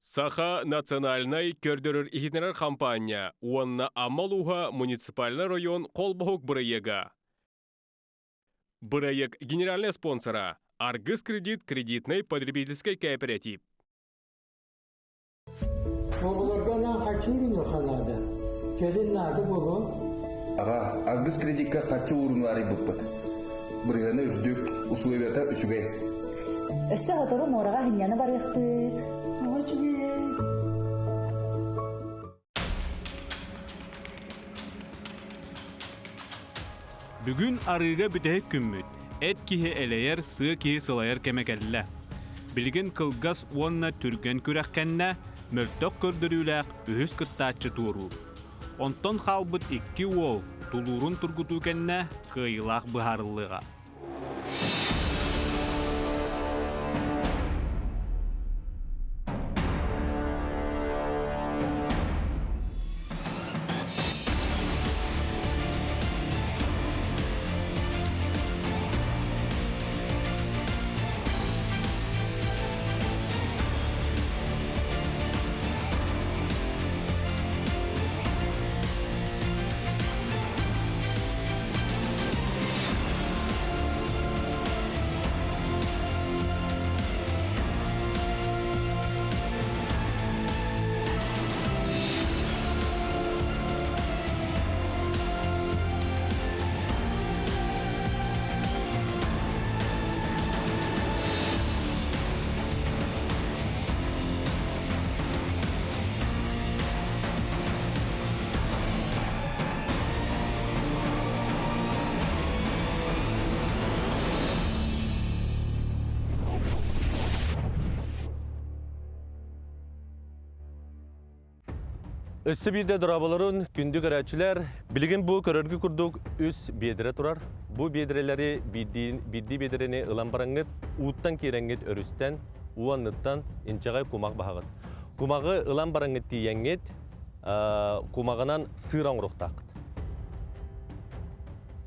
Саха национальнай көрдөрөр-иһитиннэрэр хампаанньа уонна Амма улууһа муниципальнай район холбоһук бырайыага. Бырайыак генеральнай спонсора Аргыс кредит кредитнай потребительскай кооператив. Оҕолорго анаан харчы уурунуохха наада. Кэлин наада буолуо. Аҕа, Аргыс кредикка харчы уурунуу арыйбыппыт. Бырыһыана үрдүк, усулуобуйата үчүгэй. Өссө сотору муораҕа сынньана барыахпыт. Тоҕо үчүгэй? Бүгүн арыыга бүтэһик күммүт. Эт киһи элэйэр, сыа киһи сылайар кэмэ кэллэ. Билигин кылгас уонна түргэн күрэх кэннэ мөлтөх көрдөрүүлээх үһүс кыттааччы туоруур. Онтон хаалбыт икки уол тулуурун тургутуу кэннэ кыайыылаах быһаарыллыаҕа. Өссө биирдэ дорооболорун, күндү көрөөччүлэр. Билигин бу көрөргү курдук үс биэдэрэ турар. Бу биэдэрэлэри биирдии биэдэрэни ылан бараҥҥыт, ууттан киирэҥҥит өрүстэн, уу анныттан инчэҕэй кумах баһаҕыт. Кумаҕы ылан бараҥҥыт тиийэҥҥит, кумаҕынан сыыр оҥоруохтааххыт.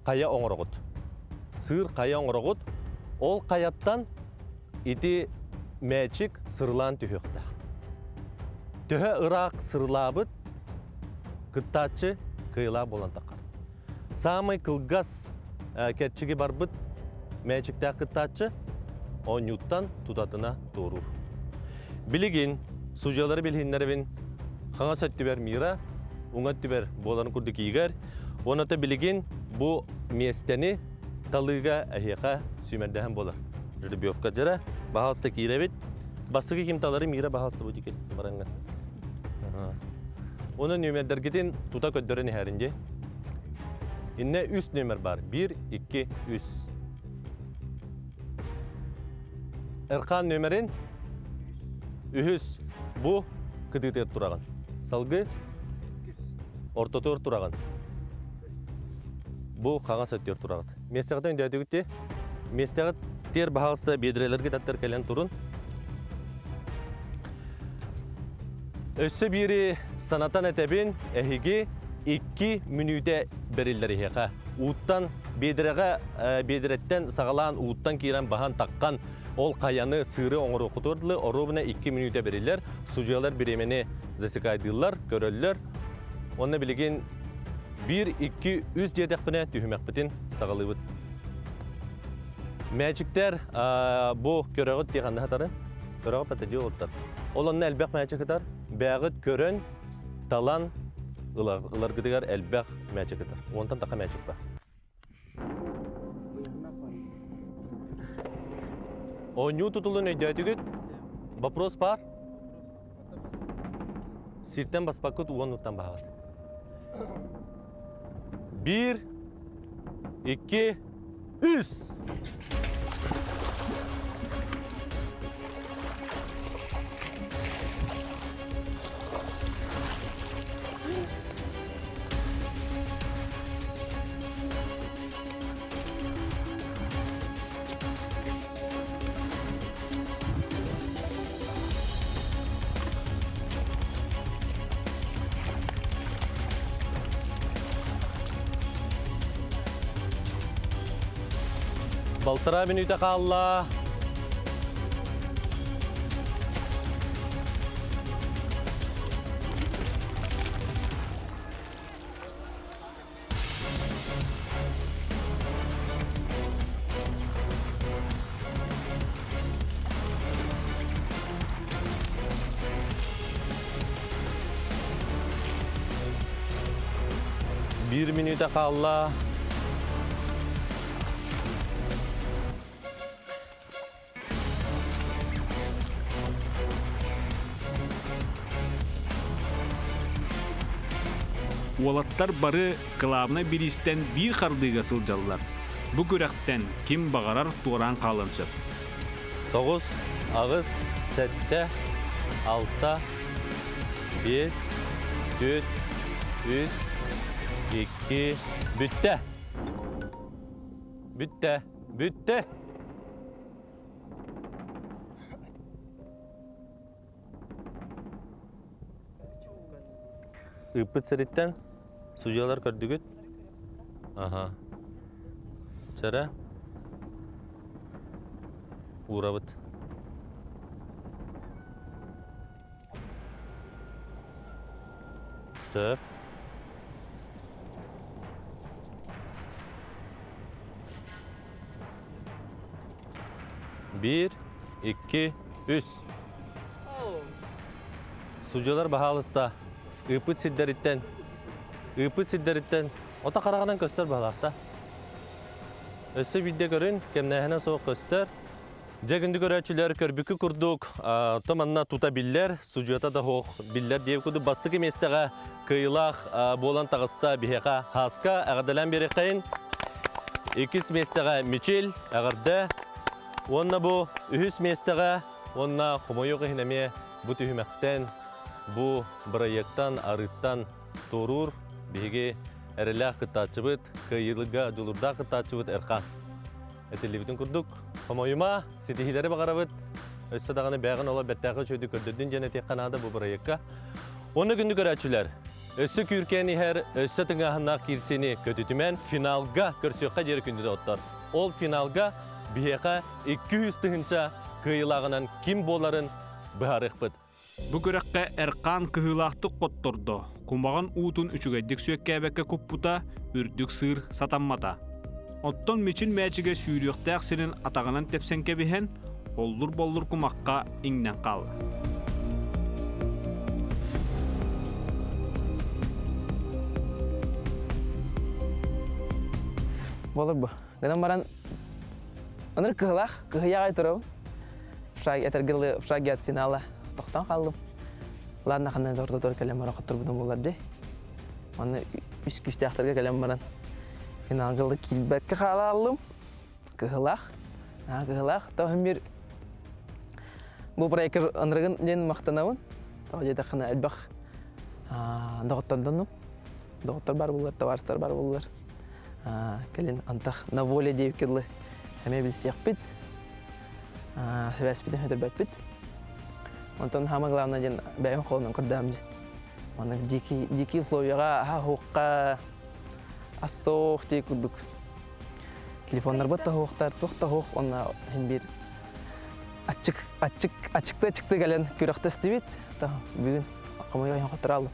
Хайа оҥороҕут. Сыыр хайа оҥороҕут. Ол хайаттан ити мээчик сырылаан түһүөхтээх. Төһө ыраах сырылаабыт кыттааччы кыайыылаах буолан таххар. Саамай кылгас кэрчиги барбыт мээчиктээх кыттааччы оонньууттан тутатына туоруур. Билигин судьуйалары билиһиннэрэбин хаҥас өттүбэр Мира, уҥа өттүбэр буоларын курдук Игорь. Уонна билигин бу миэстэни талыыга эһиэхэ сүүмэрдэһэн буолар. Жеребьевка дьара, баһаалыста киирэбит. Бастакы ким талары Мира баһаалыста бу дикет бараҥҥа. Уонна нүөмэрдэргитин тута көрдөрөн иһэрин дии. Иннэ үс нүөмэр бар. Биир, икки, үс. Эрхан нүөмэрин үһүс бу кытыытыгар тураҕын. Салгы ортотугар тураҕын. Бу хаҥас өттүгэр тураҕыт. Миэстэҕитин өйдөөтүгүт дии? Миэстэҕит тиэр баһаалыста биэдэрэлэргит аттар кэлэн турун. Өссө биири санатан этэбин, эһиги икки мүнүүтэ бэриллэр иһиэхэ. Ууттан биэдэрэҕэ биэдэрэттэн саҕалаан ууттан киирэн баһан таххан ол хайаны сыыры оҥоруоххутугар дылы оруобуна икки мүнүүтэ бэриллэр. Судьуйалар бириэмэни засекайдыыллар, көрөллөр. Уонна билигин биир, икки, үс диэтэхпинэ түһүмэхпитин саҕалыыбыт. Мээчиктэр бу көрөҕүт дии ханна сытарын? Көрөҕүт бата дии олуттар. Ол онно элбэх мээчик ытар. Бэҕит көрөн, талан ыларгытыгар элбэх мээчик ытар. Уонтан таха мээчик бар. Оонньуу тутулун өйдөөтүгүт? Вопрос бар? Сиртэн баспаккыт уон уттан баһаҕыт. Биир, икки, үс! Балтараа мүнүүтэ хаалла. Биир мүнүүтэ хаалла. Уолаттар бары кылаабынай бириистэн биир хардыыга сылдьаллар. Бу күрэхтэн ким баҕарар туораан хаалыан сөп. Тоҕус, аҕыс, сэттэ, алта, биэс, түөрт, үс, икки, бүттэ. Бүттэ, бүттэ. Ыыппыт сириттэн судьуйалар көрдүгүт? Аха. Чэрэ. Уурабыт. Сөп. Биир, икки, үс. Судьуйалар баһаалыста ыыппыт сирдэриттэн, ыыппыт сирдэриттэн ото хараҕынан көстөр баһылаахта. Өссө биирдэ көрүн, кэмнээһинэ суох көстөр. Дьэ күндү көрөөччүлэр, көрбүккү курдук, то манна тута биллэр, судьуйата да суох биллэр диэбит курдук бастакы миэстэҕэ кыайыылаах буолан таҕыста биһиэхэ Хааска, эҕэрдэлээн биэриэххэйин. Иккис миэстэҕэ Мичил, эҕэрдэ. Уонна бу үһүс миэстэҕэ уонна хомойуох иһин эмиэ бу түһүмэхтэн, бу бырайыактан, арыыттан туоруур биһиги эрэллээх кыттааччыбыт, кыайыылыга дьулуурдаах кыттааччыбыт Эрхан. Этиллибитин курдук, хомойума, ситиһиилэри баҕарабыт. Өссө даҕаны бэйэҕин олох бэртээхэй үчүгэйдик көрдөрдүн диэн этиэххэ наада бу бырайыакка. Уонна күндү көрөөччүлэр, өссө күүркээн иһэр, өссө тыҥааһыннаах киирсиини көтүтүмэн финалга көрсүөххэ диэри күндү доҕоттор. Ол финалга биһиэхэ 200 тыһыынча кыайыылааҕынан ким буоларын быһаарыахпыт. Бу күрэххэ Эркаан кыһыылаахтык хоттордо, кумаҕын уутун үчүгэйдик сүөккээбэккэ куппута, үрдүк сыыр сатаммата. Оттон Мичил мээчигэ сүүрүөхтээх сирин атаҕынан тэпсэн кэбиһэн, оллур-боллур кумахха иҥнэн хаалла. Болор бу. Гынан баран ыныр кыһылаах, кыһыйаҕай турабын. В этэргэ в шаге от финала тохтоон хааллым. Ладно, ханна да ортотугар кэлэн баран хотторбутум буолар дии. Манна үс күүстээхтэргэ кэлэн баран финалга ыла киирбэккэ хаалааллым. Кыһылаах. Аа, кыһылаах. Тоһун бир бу проекка ынырыгын диэн махтанабын. Тоҕо диэтэххинэ элбэх доҕоттордоннум. Доҕоттор бар буллар, табаарыстар бар буллар. Кэлин антах на воле диэбиккэ дылы эмиэ билсиэхпит. Сибээспитин өтөрбөппүт. Онтон самое главное диэн бэйэм холонон көрдөһөм дии. Маннык дикий, дикий условияҕа аһа-уһукка ас суох дии курдук. Телефоннарбыт да суохтар, туох да суох уонна иһин биир аччык, аччык, аччыкты-аччыкты кэлэн күрэхтэстибит. Бүгүн хомойуох иһин хотторо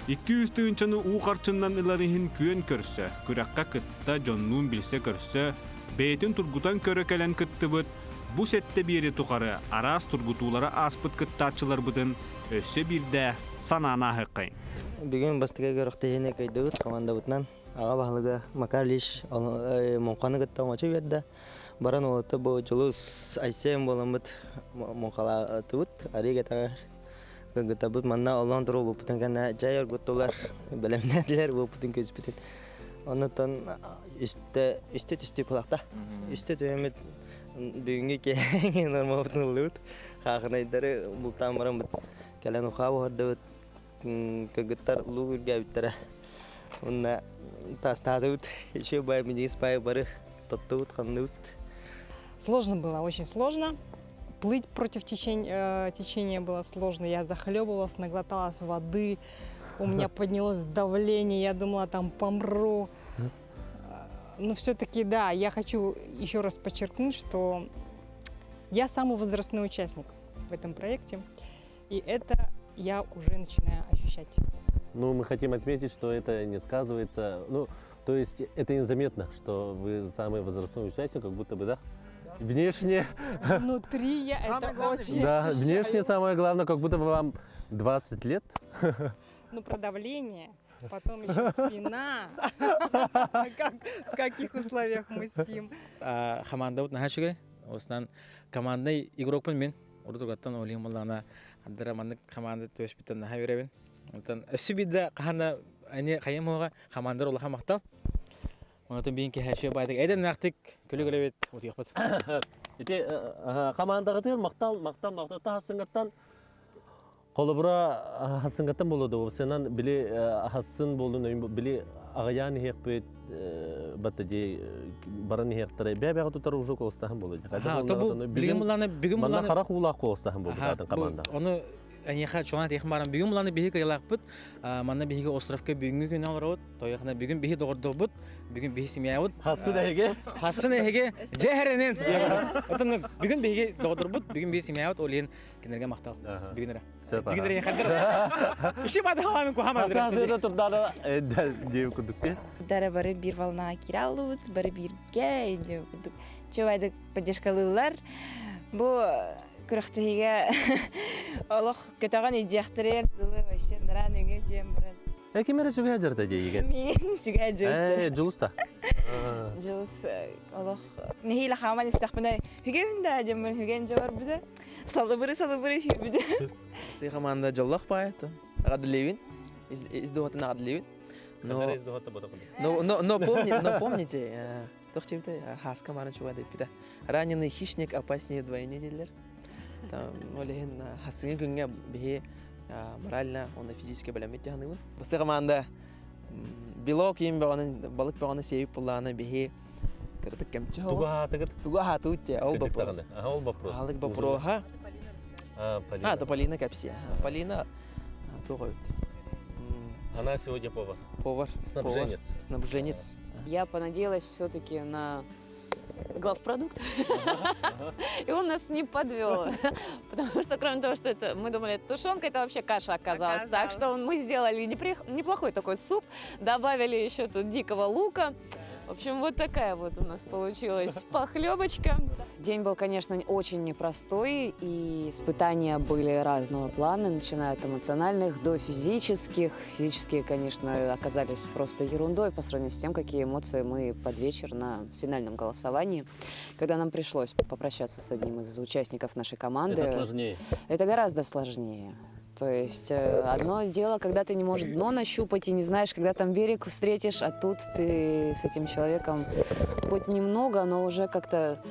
200 тыһыынчаны уу харчыннан ылар иһин күөн көрсө, күрэххэ кытта, дьоннуун билсэ-көрсө, бэйэтин тургутан көрө кэлэн кыттыбыт, бу сэттэ биэри тухары араас тургутуулары ааспыт кыттааччыларбытын өссө биирдэ санаан ааһыаххайыҥ. Бүгүн бастакы күрэхтэһиини кыайдыбыт командабытынан аҕа баһылыга Макар Ильич муҥханы кытта оҥочо үөрдэ. Баран уолатта бу Дьулус Айсен буоламмыт муҥхалаатыбыт, арыы кэтэҕэр Кыргыттарбыт манна олоон туруорбуппутун кэннэ чэй оргуттулар, бэлэмнээтилэр буолбутун көспүтүн. Оннуттан үстэ үстэ түстүү кулакта. Үстэ түһэммит бүгүҥҥү киэһэҥи нормабытын ыллыбыт. Хаахынайдары бултаан бараммыт кэлэн ухаа буһардыбыт. Кыргыттар луук үргээбиттэрэ. Уонна таастаатыбыт. Еще бай минигис бай бары тоттубут, ханныбыт. Сложно было, очень сложно. Плыть против течения было сложно. Я захлебывалась, наглоталась воды. У меня поднялось давление, я думала, там помру. Но все-таки, да, я хочу еще раз подчеркнуть, что я самый возрастной участник в этом проекте. И это я уже начинаю ощущать. Ну, мы хотим отметить, что это не сказывается. Ну, то есть это незаметно, что вы самый возрастной участник, как будто бы, да? Внешне. Внутри я это очень Да, ощущаю. внешне самое главное, как будто бы вам 20 лет. Ну, про давление. Потом еще спина. Как, в каких условиях мы спим. Командабыт наһаа үчүгэй. Осынан командный игрокпун мин. Урутугаттан олиһин буллаҕына ардара маннык команда түбэспиттэн наһаа үөрэбин. Онтон өссө биирдэ хаһан ани хайым уоҕа командар улахан махтал. Онтон биин кэһээччи баайдык эдэннээхтик күлү-күлэбит утуйахпыт. Ити командаҕытыгар махтал, махтал, махтал таһассыҥҥаттан Холобура, хассыҥҥаттан буолуо дуо? Сынан били хассын буолун өйүн били аҕыйаан иһиэхпит батта дии баран иһиэхтэрэ бэйэ-бэйэҕэ тутар уже куоластаһын буолуо дии. Аха, то бу билигин буллааны бүгүн Манна буллааны харах уулаах куоластаһын буолбут атын команда. Ону эйиэхэ чуолаан этиэхим баарым бүгүн буллааны биһиги кыайалаахпыт. Манна биһиги островка бүгүҥҥү күнү олоробут. Тойохна бүгүн биһи доҕордообут, бүгүн биһи семьябыт. Хассын эһиги. Хассын эһиги дьэ эрэнин. Отон бүгүн биһиги доҕордорбут, бүгүн биһи семьябыт ол иһин Кинилэргэ махтал. Бүгүн эрэ. Бүгүн эрэ хаддар. Үши бады халамын кухама. Асасыда турдары диэбит курдук ти. Дара бары бир волнаға кире алыбыт, бары бирге курдук. Чөбайды поддержкалыылар. Бу күрэхтэһиигэ олох көтөҕөн идиэхтэригэр дылы вообще ныран өҥө диэн баран. Э ким эрэ сүгэ дьарда диэйиген? Миин сүгэ дьарда. Э Дьулус та. Дьулус олох нэһиилэ хааман истэхпинэ хүгэбин да диэн хүгэн дьабарбыта. Салыбыры-салыбыры сүүрбүтэ. Сый команда дьоллох баайы Аҕадлевин. Из духотын Аҕадлевин. Но, но, но, но, помни, но помните, туох чебите, хаска марын чуга деппитэ. Раненый хищник опаснее вдвойне дииллэр. Там, ол иһин хасыҥы күҥҥэ биһи морально уонна физически бэлэммит дьаһаныбын. Басы команда белок иин бөҕөнү, балык бөҕөнү сиэбит буллаҕына биһи кырдык кэмчи Тугу аһаатыгыт? Тугу аһаатыбыт те, ол вопрос. Ол вопрос. Аһылык вопроһа. А, Полина. А, это Полина Капсия. Полина туох эбит? Она сегодня повар. Повар. Снабженец. Снабженец. Я понадеялась все-таки на главпродукт. И он нас не подвел. Потому что, кроме того, что это, мы думали, это тушенка, это вообще каша оказалась. Так что мы сделали неплохой такой суп, добавили еще тут дикого лука. В общем, вот такая вот у нас получилась похлебочка. День был, конечно, очень непростой, и испытания были разного плана, начиная от эмоциональных до физических. Физические, конечно, оказались просто ерундой по сравнению с тем, какие эмоции мы под вечер на финальном голосовании, когда нам пришлось попрощаться с одним из участников нашей команды. Это сложнее. Это гораздо сложнее. То есть одно дело, когда ты не можешь дно нащупать и не знаешь, когда там берег встретишь, а тут ты с этим человеком хоть немного, но уже как-то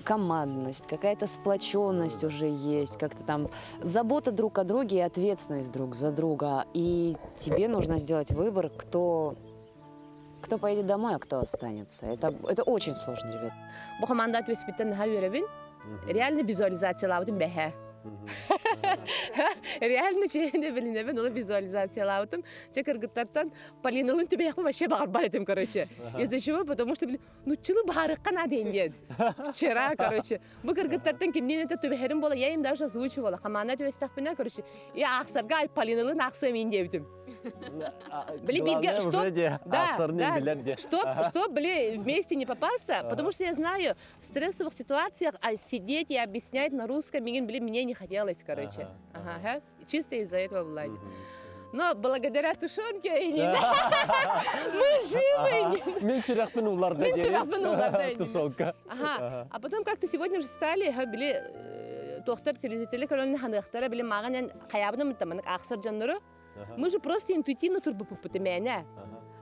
командность, какая-то сплоченность уже есть, как-то там забота друг о друге и ответственность друг за друга. И тебе нужно сделать выбор, кто, кто поедет домой, а кто останется. Это очень сложно, ребят. Бу команда түспүттэн наһаа үөрэбин. Реально визуализациялаабытым бэһэ. Реально чэйне билинэбин ол визуализациялаабытым. Чэ кыргыттартан Полиналын түбэйэхпин вообще баҕарбат этим, короче. Из-за чего? Потому что, блин, ну чылы баарыкка надо диэн. Вчера, короче, бу кыргыттартан кимниин это түбэһэрим буола, я им даже озвучивала. Хамаана түбэстэхпинэ, короче, я аахсарга Полиналын аахсыам диэбитим. Били бииргэ, что, да, да, что, били, вместе не попасться, потому что я знаю, в стрессовых ситуациях а сидеть и объяснять на русском, блин, мне не хотелось, короче. Ага, чисто из-за этого была. Но благодаря тушенке и не мы живы. Мин сүрэхпин уулларда. Мин сүрэхпин уулларда. Тушенка. Ага. А потом как-то сегодня уже стали, били, туохтар телезрители көрөн ханыахтара, били мааҕын хайабына мыттаманык аахсар дьоннору. Мы же просто интуитивно турбуппут мээнэ.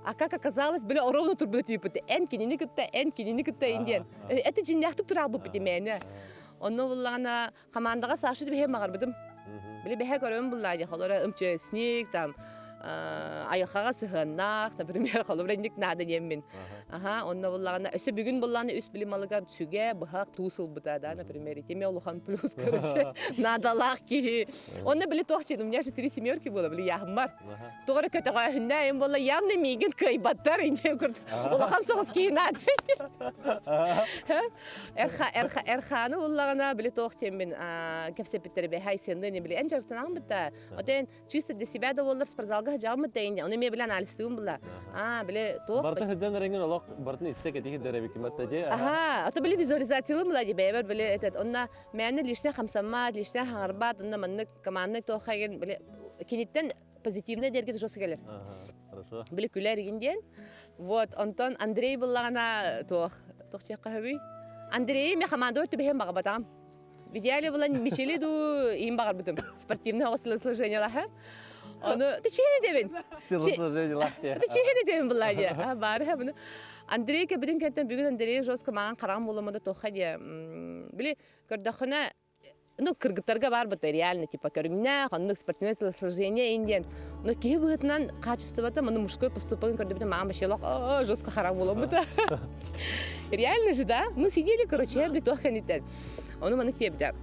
А как оказалось, били ровно турбутиппут. Эн кинини кытта, эн кинини кытта индиэн. Это дьиннээхтик тураалбыппыт мээнэ. Онно буллаҕына командаҕа Саша бэһэ маҕарбытым. Били бэһэ көрөм буллаа дии холоро МЧСник там айылҕаҕа сыһыаннаах, например, холобура инник наада диэммин. Аха, онно буллаҕына өссө бүгүн буллаҕына үс билим алыгар сүгэ, быһах, туус ылбыта, да, например, итими улахан плюс, короче, наадалаах киһи. Онно били туох у меня же три семерки было, били яһыммар. Тугары көтөҕөөһүннэ им буолла явно миигин кыайбаттар инде курдук. Улахан соҕус киһи наада. Эрха эрха эрхааны буллаҕына били туох диэммин кэпсэппиттэр бэһай сенны не били эн дьарыктанаҕын бытта. Отен чисто для себя да боллар спортзалга хаджаҕын бытта инде. Оны ме били анализтыым була. А, били туох Барта хыджан реңин олох бартын истек этихи дәрәбикиматта же. Аха, ото били визуализациялым була ди бэйбер били этот онна мээнэ лишне хамсаммат, лишне хаҥарбат, онна маннык командный туохайгын били киниттен позитивный энергия жестко келер. Хорошо. Били күлэр игин диэн. Вот, онтон Андрей буллаҕына туох туох чиэххэ хөбүй? Андрейи мен командабар түбэһэн баҕабатаҕым. В идеале булан Мичели ду им баҕарбытым. Спортивный телосложениелаһа. Ону ты чиһини дебин. Телосложениелах Ты чиһини дебин булла дия. Бары бұны. Андрей кебидин кентен бүгүн Андрей жестко маған қараған боламады тоха дия. Били көрдөхүнэ ну, кыргыттарга бар быта реально, типа, көрүҥнээх, оннук спортивное телосложение индиэн. Но киһи быһыытынан качествота, маны мужской поступогын көрдөбүтэ маған вообще лох, жестко харам буолбута. Реально же, да? Мы сидели, короче, я туох кэнниттэн. Ону маны тиэбитэ.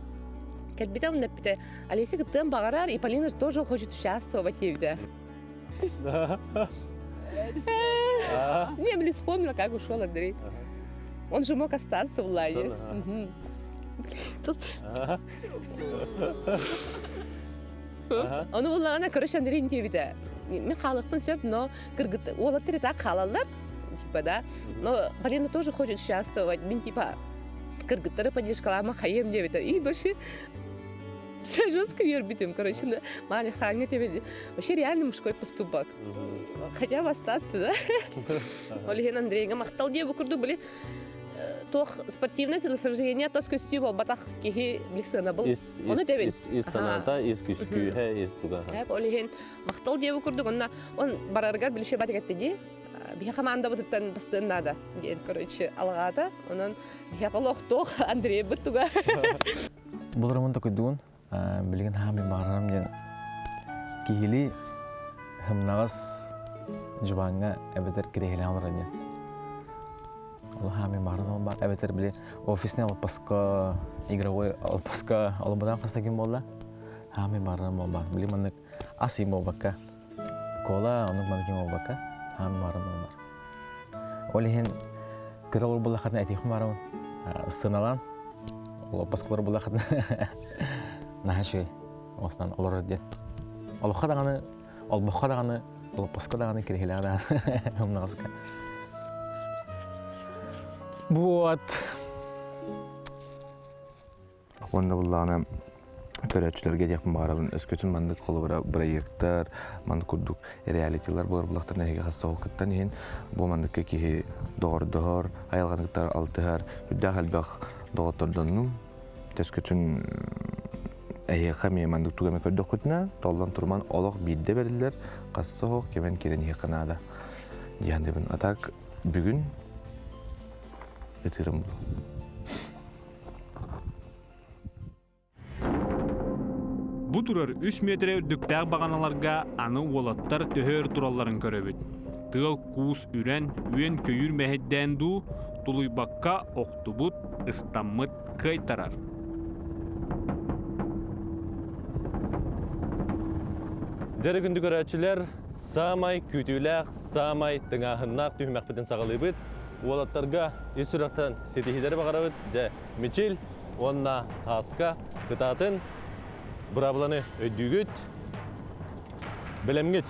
Кэлбитэ онно эппитэ, Олеся кыттыан баҕарар, и Полина тоже хочет участвовать диэбитэ. Не, блин, вспомнила, как ушел Андрей. Он же мог остаться в лагере. Тут... Ону буллаҕына, короче, Андрей диэбитэ. Мен хаалыахпын сөп, но кыргыт уолаттар и так хаалаллар, типа, да. Но Полина тоже хочет участвовать. Мин, типа, кыргыттары поддержкалаама хайым диэбитэ. И больше жестко вербитим, короче, маня хаҥҥа тебе вообще реально мужской поступок. Хотя бы остаться, да? Ол иһин Андрейга махтал диэ бу курдук били туох спортивное телосложение тос көстүү буолбатах киһи били сыанабыл. Ону тэбин. Ис санаата, ис күскүүһэ, ис туга. Ол иһин махтал диэ бу курдук онна он барарыгар билише батыгатты дии. Биһи командабытыттан бастыан наада диэн короче алҕаата. Онон биһиэхэ олохтоох Андрей туга. Буларымын токуйдугун билигин хаамай баҕарарым диэн киһилии хымнаҕас дьыбааҥҥа эбэтэр кириэһилээх олорор диэн. Ол хаамай баҕарарым баар эбэтэр били офисный алпаска игровой алпаска олбатан хаста ким буолла хаамай баҕарарым буолбаат били маннык ас им буолбакка кола оннук маннык ким буолбакка хаамай баҕарарым буолбар Ол иһин кыра олор буллаххытына этиэхпин баарабын. Ыстыналаан лоппаскалар буллаххытына наһаа үчүгэй оостан олорор диэн. Олоххо даҕаны, олбоххо даҕаны, олоппоско даҕаны, кириһилэҕэ даҕаны умнаҕаска. Вот. Уонна буллаҕына көрөөччүлэргэ диэхпин баҕарабын, өскөтүн маннык холобура бырайыактар, маннык курдук реалитилар буолар буллахтарына эһиги хас соҕус кыттан иһин бу манныкка киһи доҕордоһор, айылҕаны кытта алтыһар, үрдээх элбэх доҕоттордоннум. Өскөтүн эһиэхэ эмиэ маннык тугу эмэ көрдөххүтүнэ, толлон туруман олох биирдэ бэриллэр, хас соһох кэмэн киирэн иһиэххэ наада диэн дебин. А так бүгүн ытыырым Бу турар үс миэтэрэ үрдүктээх баҕаналарга аны уолаттар төһө өр туралларын көрөбүт. Тыал-куус үрэн, үөн-көйүүр мэһэйдээн дуу, тулуйбакка охтубут, ыстаммыт кыайтарар. Дьэ күндү көрөөччүлэр, саамай күүтүүлээх, саамай тыҥааһыннаах түһүмэхпитин саҕалыыбыт. Уолаттарга ис сүрэхтэн ситиһиилэри баҕарабыт. Дьэ, Мичил уонна Һааска кытаатын быраабыланы өйдүүгүт. Бэлэмҥит.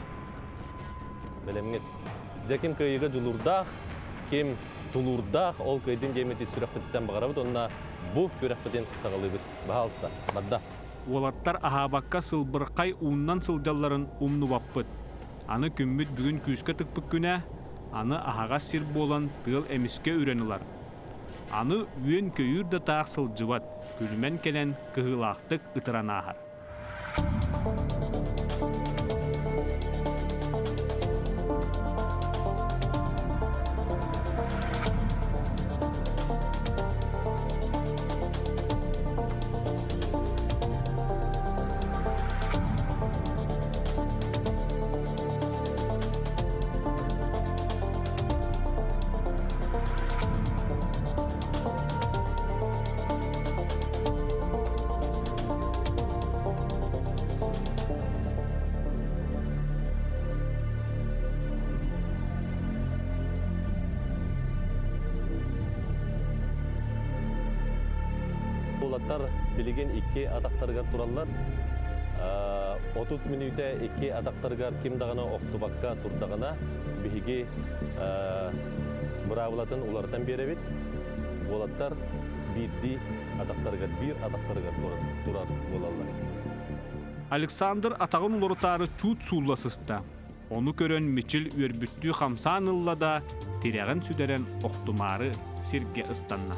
Бэлэмҥит. Дьэ ким кыайыыга дьулуурдаах, ким тулуурдаах, ол кыайдын диэммит ис сүрэхпититтэн баҕарабыт уонна бу күрэхпитин саҕалыыбыт. Баһаалыста, барда. Уолаттар аһаабакка сылбырхай ууннан сылдьалларын умнубаппыт. Аны күммүт бүгүн күүскэ тыкпыт күнэ, аны аһаҕас сир буолан тыал эмискэ үрэн ылар. Аны үөн-көйүүр да таах сылдьыбат, күлүмэн кэлэн кыһыылаахтык ытыран ааһар. Уолаттар билигин икки атахтарыгар тураллар. 30 мүнүүтэ икки атахтарыгар ким даҕаны охтубакка турдаҕына, биһиги быраабылатын уларытан биэрэбит. Уолаттар биирдии атахтарыгар, биир атахтарыгар турар буолаллар. Александр атаҕын уларытаары чуут суулла сыста. Ону көрөн Мичил үөрбүттүү хамсаан ылла да, тирэҕин сүтэрэн охтумаары сиргэ ыстанна.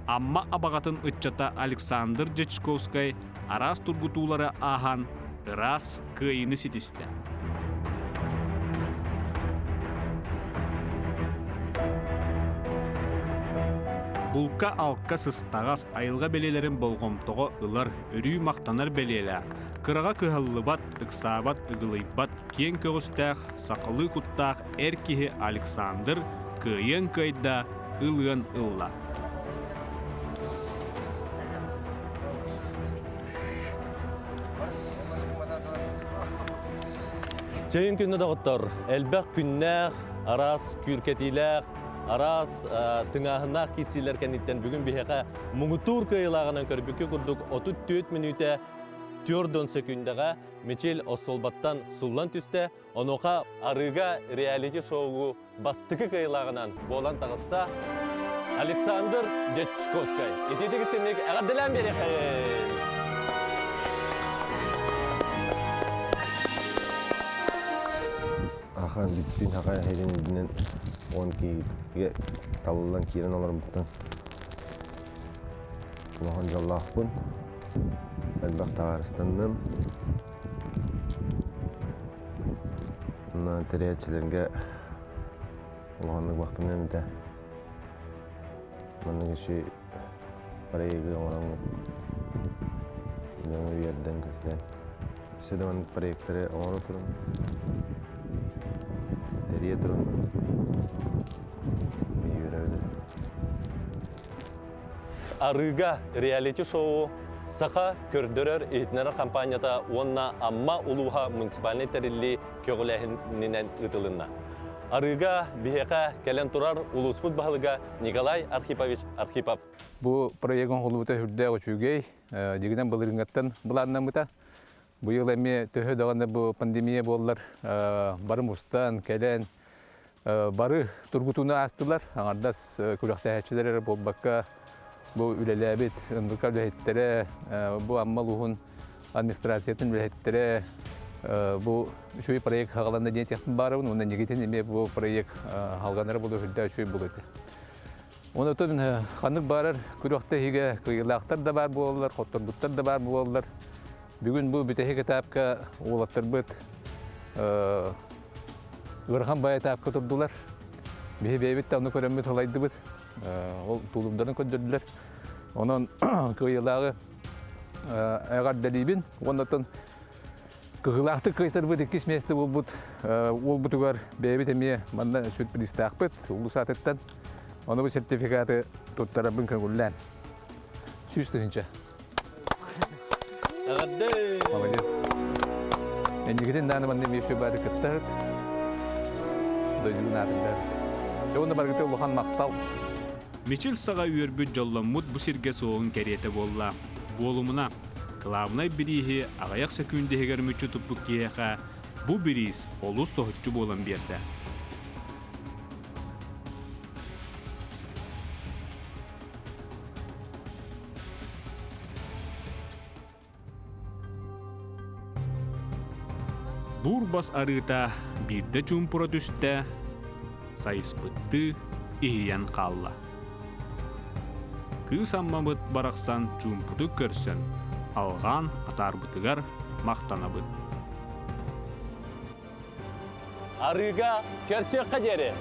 Амма абаҕатын ыччата Александр Дьячковскай араас тургутуулары ааһан ыраас кыайыыны ситистэ. Булка-алка сыстаҕас, айылҕа бэлиэлэрин болҕомтоҕо ылар, өрүү махтанар бэлиэлээх, кыраҕа кыһаллыбат, ыксаабат, ыгылыйбат, киэҥ көҕүстээх, сахалыы куттаах эр киһи Александр кыайыан кыайда, ылыан ылла. Чэйин күннэ доҕоттор, элбэх күннээх, араас күүркэтиилээх, араас тыҥааһыннаах киирсиилэр кэнниттэн бүгүн биһиэхэ муҥутуур кыайыылааҕынан көрбүккэ курдук 34 мүнүүтэ 4 сөкүүндэҕэ Мичил остуолбаттан суллан түстэ. Онуоха арыыга реалити-шоугу бастакы кыайыылааҕынан буолан таҕыста Александр Дьячковскай. Итиитик синник эҕэрдэлээн биэриэххэйин! Ахан бүттүүн хака эһигин үрдүнэн он киһигэ талыллан киирэн олорбуттан улахан дьоллоохпун. Элбэх табаарыстанным. Тэрийээччилэргэ улаханнык махтаныам этэ. Маннык үчүгэй проегы оҥороҥҥут дьону үөрдэн-көтүтэн. Өссө да маннык проектары оҥоро туруҥ, тэрийэ туруҥ. Үөрэбит. Арыыга реалити-шоу Саха көрдөрөр-иһитиннэрэр хампаанньата уонна Амма улууһа муниципальнай тэриллии көҕүлээһининэн ыытылынна. Арыыга биһиэхэ кэлэн турар улууспут баһылыга Николай Архипович Архипов. Бу проегын холубута үрдээх үчүгэй, дигинэн былырыыҥҥаттан былааннаммыта. Быйыл эмиэ төһө даҕаны бу пандемия буоллар бары мустан, кэлэн, бары тургутууну аастылар. Аҥардас күрэхтэһээччилэр эрэ буолбакка, бу үлэлээбит НВК үлэһиттэрэ, бу Амма улууһун администрациятын үлэһиттэрэ бу үчүгэй проект хаҕаланна диэн этиэхпин баарабын уонна инникитин эмиэ бу проект халҕанара буолуо үрдээх үчүгэй буолуо этэ. Онотон ханнык баарар күрэхтэһиигэ кыайыылаахтар да баар буолаллар, хотторбуттар да баар буолаллар. Бүгүн бу бүтэһик этапка уолаттарбыт ыарахан бай этапка турдулар. Биһи бэйэбит да ону көрөммүт халайдыбыт. Ол тулуурдарын көрдөрдүлэр. Онон кыайыылааҕы эҕэрдэлиибин. Уоннаттан кыһыылаахтык кыайтарбыт иккис миэстэ буолбут уолбутугар бэйэбит эмиэ манна сюрпризтаахпыт улуус аатыттан. Ону бу сертификаты туттарарбын көҥүллээн. 100 000. Эҕэрдэ! Молодец. Эннигитин дааны манна эмиэ үчүгэй баары кыттаһыт. Дойдугун аатырдаабыт. Дьэ уонна баргыта улахан махтал. Мичил саҕа үөрбүт дьолломмут бу сиргэ суоҕун кэриэтэ буолла. Буолумуна, кылаабынай бирииһи аҕыйах сөкүүндэ иһигэр мүччү туппут киһиэхэ бу бириис олус соһуччу буолан биэрдэ. Буурбас арыыта биирдэ чуумпура түстэ, сайыспыттыы иһийэн хаалла. Кыыс Аммабыт барахсан чуумпутук көрсөн, алҕаан атаарбытыгар махтанабыт. Арыыга көрсүөххэ диэри!